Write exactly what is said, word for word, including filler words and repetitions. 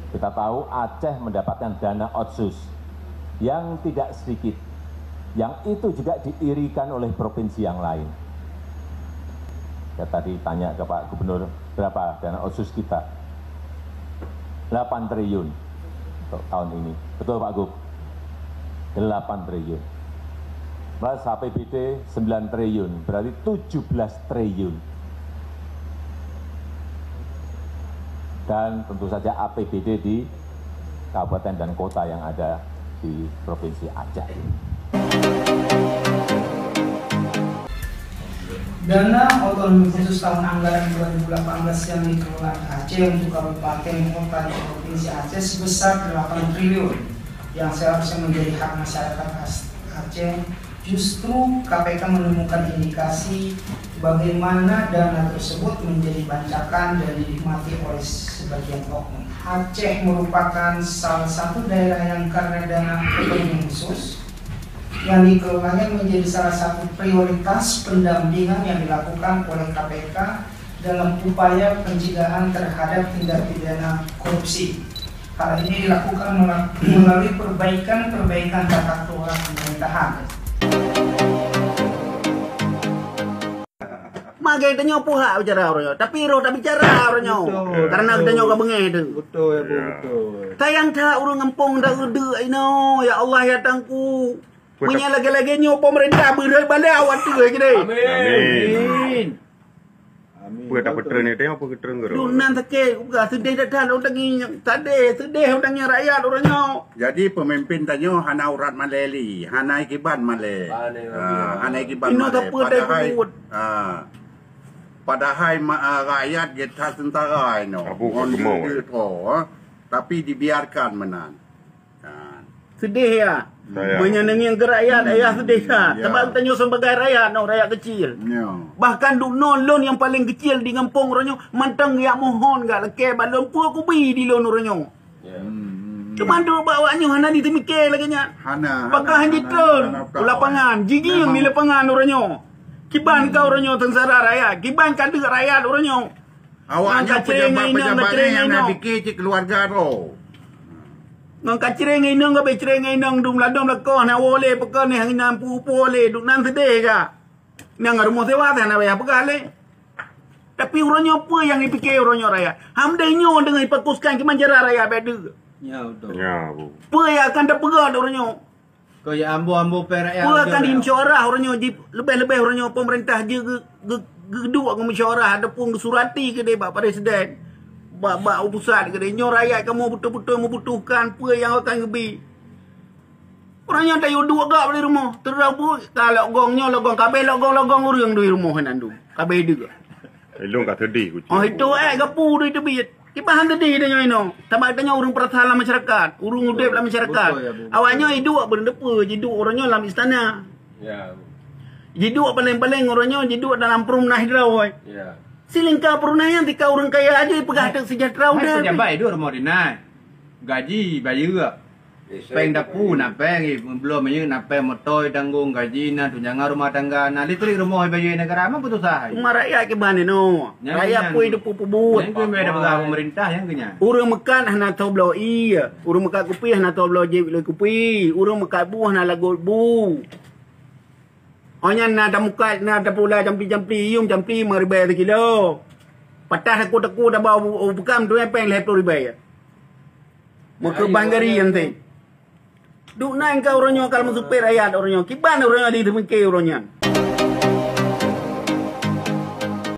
Kita tahu Aceh mendapatkan dana otsus yang tidak sedikit, yang itu juga diirikan oleh provinsi yang lain. Saya tadi tanya ke Pak Gubernur, berapa dana otsus kita? Delapan triliun untuk tahun ini. Betul, Pak Gub? Delapan triliun. Plus A P B D sembilan triliun, berarti tujuh belas triliun. Dan tentu saja A P B D di kabupaten dan kota yang ada di Provinsi Aceh. Dana otonomi khusus tahun anggaran dua ribu delapan belas yang dikelola Aceh untuk kabupaten kota di Provinsi Aceh sebesar delapan triliun, yang seharusnya menjadi hak masyarakat As- Aceh, justru K P K menemukan indikasi bagaimana dana tersebut menjadi bancakan dan dinikmati oleh sebagian oknum. Aceh merupakan salah satu daerah yang karena dana otonomi khusus yang dikelolanya menjadi salah satu prioritas pendampingan yang dilakukan oleh K P K dalam upaya pencegahan terhadap tindak pidana korupsi. Hal ini dilakukan mela- melalui perbaikan-perbaikan tata kelola pemerintahan. Magai tanyoe puhak bicara orang nyoe, tapi roh tak bicara orang nyoe. Karena kita nyoe ka bengeh tu. Betul ya, Bu, betul. Sayang that ureuëng gampông dak udeuk ino, ya Allah ya Tuhanku. Punya lagi-lagi nyoe pemerintah beureul bala awak tu lagi deh. Amin. Amin. Peue tak peutreun ni tengok peue geutreun guru. Dunan sakit, bukan sedih dah dah orang tangi, sedih, sedih orang tangi rakyat orang nyoe. Jadi pemimpin tanyoe hana urat maleli, hana ikiban malé. Ha, hana ikiban Ino malé. tak peue dah Padahai buat. Ha. Padahai ma, ah, rakyat geta tentara ino. Abu Ngon Fatimah. dia tu, ha. Tapi dibiarkan menan. Kan. Sedih ya. Sayang. Menyenangi ke rakyat, ayah sedih ya. Ya. Sebab kita nyoe sebagai rakyat, no, rakyat kecil. Ya. Bahkan dukno lôn yang paling kecil di gampông orang nyoe mantong ya mohon gak leke balon pue kubi di lôn orang nyoe. Cuma duk bak awak nyoe hana ditemike lagi nyan. Hana. Pakah hana, hana turun hana, ke lapangan, jijing di lapangan orang nyoe. Kiban ka orang nyoe sengsara rakyat, kiban ka deuk rakyat orang nyoe. Awak Nang nyoe kacireng ngai inong, pejabat-pejabat kacireng ni yang ngai nak inong. fikir cik keluarga tu. Ngon kacireng ngai inong, gabe cireng ngai inong dum ladom lakoh na wole pekon ni hang inan pu-pu wole duk nan sedih ka. Nang rumoh sewa sana wayah peugah le. Tapi uroe nyoe peue nyang jipike uroe nyoe rakyat? Ham deh nyoe deungon jifokuskan keumanjara rakyat bak deuk. Ya betul. Ya, Bu. Peue nyang akan tapeugah uroe nyoe? Kau ya ambo-ambo perakyat. Peue akan dimusyawarah uroe nyoe ji leubeh-leubeh uroe nyoe pemerintah je ge- ge- geuduek ngon musyawarah ataupun geusurati keudeh bak presiden. Bak bak pusat keudeh nyoe rakyat kamoe beutôi-beutôi membutuhkan peue nyang akan geubi. Uroe nyoe tayue duek gak di rumoh. Terus bu ka lok gong nyoe lok gong kabeh lok gong lok gong ureueng di rumoh nan dum. Kabeh deuk. Ilong ka sedih kucing. Oh itu eh gapu di teubiet. Kiban han sedih tanyoe inoe. Sabab tanyoe ureueng perasa lam masyarakat, ureueng udeb lam masyarakat. Betul, ya, Bu. Awak nyoe iduek beureundeue jiduek uroe nyoe lam istana. Ya. Jiduek paléng-paléng uroe nyoe jiduek dalam perumnah droe. Ya. Silingka perumnah nyan tika ureueng kaya aja peugah tak sejahtera Hai udah. pejabat itu rumah dinas. Gaji bayar. Peng dapu nak peng, belum aja nak peng motor tanggong gaji na tunjangan rumah tangga na listrik rumah bayar negara apa putus asa. Cuma rakyat kiban inoe. Nyan Rakyat nyan. Pui depu pebut. Yang tu ada pegang pemerintah yang kenya. Ureueng meukat hana tho bloe ie, ureueng meukat kupi hana tho bloe jép lé kupi, ureueng meukat bu hana lagot bu. Oh nyan na tamukat na tapula jampi-jampi, yum jampi lima ribèe sikilo. Patah taku-taku taba u bekam tu peng lhèe ploh ribèe. Meukeubah gari nyan teh. Duk nan ka uroe nyoe ka meusupet rakyat uroe nyoe. Kiban uroe nyoe di teumeuke uroe nyan.